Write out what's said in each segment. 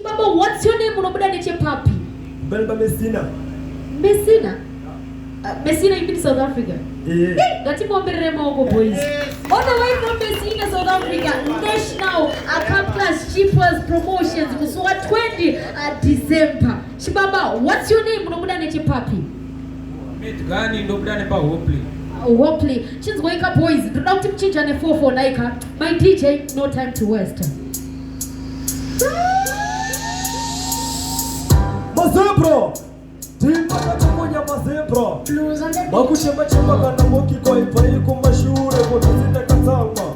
Baba, what's your name? Unobuda nechepapi? Baba Messina. Messina? Messina, you mean South Africa? Eh. Ngatimuomberere maoko boys. All the way from Messina, South Africa, National Cup Clash Cheapers Promotions musi wa 20 December. Chibaba, what's your name? Unobuda nechepapi? Medgani ndobuda nepaHopley. Hopley. Chinzwaika boys, ndoda kuti muchinjane 4-4 naika. My DJ, no time to waste. Mazebra! Timakatokonya mazebra! Makuchema chema kana mokiko ibvai kumashure kotasi ndakatsamwa.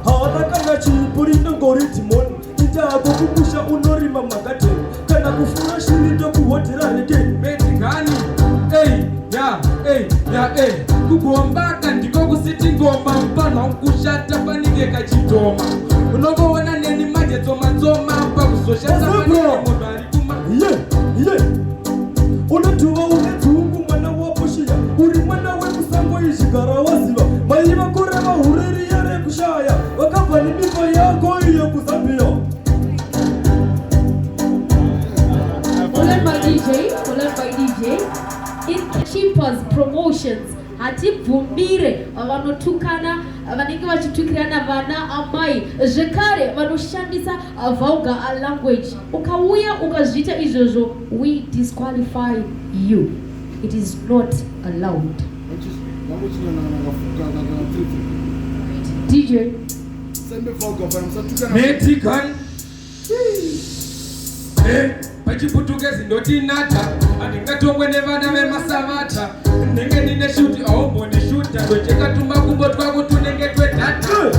Haana kana chipuri ndongori dhimoni. Ita hako kumusha unorima magadheni. Kana kufura shiri ndokuhodhera rekeni. Medgani, ey, ya, ey, ya, ey. Kugombaka ndiko kusiti ngoma mpanha kushata panike kachidhoma. Unongoona neni manje tsoma tsoma pakuzoshata panike munhu ari kuma. Ye, ye. Unothuva une dzungu mwana waposhiya. Uri mwana wemusango izvi gara waziva. Mai vako reva hure riya rekushaya. Vakabva nemimba yako iyo kuZambia. Followed by DJ, followed by DJ. In Cheapers Promotions, hatibvumire vanotukana vanenge vachitukirana vana amai zvekare vanoshandisa vulgar language. Ukauya ukazviita izvozvo, we disqualify you. It is not allowed. DJ. Metigan. Eh, pachiputukezi ndoti nata handingatongwe nevana vemasavata ndenge ndine shuti aumbondishuta ndocheka tumakumbo twako tunenge twedhata.